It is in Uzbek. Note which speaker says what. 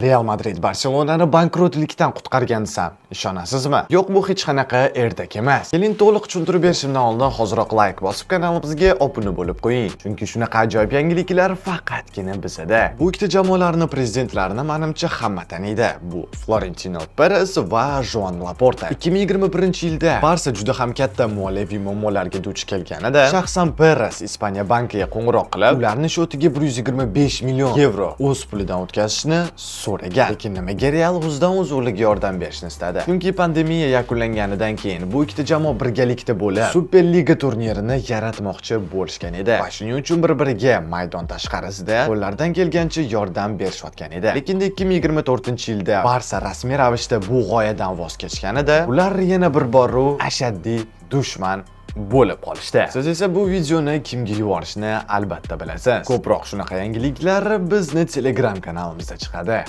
Speaker 1: Real Madrid Barselonani bankrotlikdan qutqargan desam, ishonasizmi? Yo'q, bu hech qanaqa ertak emas. Keling, to'liq tushuntirib berishimdan oldin hoziroq layk bosib, kanalimizga obuna bo'lib qo'ying. Chunki shunaqa ajoyib yangiliklar faqatgina bizada. Bu ikkita jamoalarni prezidentlarini, manimcha, hamma taniydi. Bu Florentino Perez va Joan Laporta. 2021-yilda Barsa juda ham katta moliyaviy muammolarga duch kelganida, shaxsan Perez Ispaniya bankiga qo'ng'iroq qilib, ularni счёт iga 125 million yevro o'z pulidan o'tkazishni so'ragan. Lekin nimaga Real o'zidan o'zi ularga yordam berishni istadi? Chunki pandemiya yakunlanganidan keyin bu ikkita jamoa birgalikda bo'lib Superliga turnirini yaratmoqchi bo'lishgan edi. Va shuning uchun bir-biriga maydon tashqarisida qo'llaridan kelgancha yordam berishayotgan edi. Lekin 2024-yilda Barsa rasmiy ravishda bu g'oyadan voz kechganida, ular yana bir bor ashaddiy dushman bo'lib qolishdi. Siz esa bu videoni kimga yuborishni albatta bilasiz. Ko'proq shunaqa yangiliklar bizni Telegram kanalimizda chiqadi.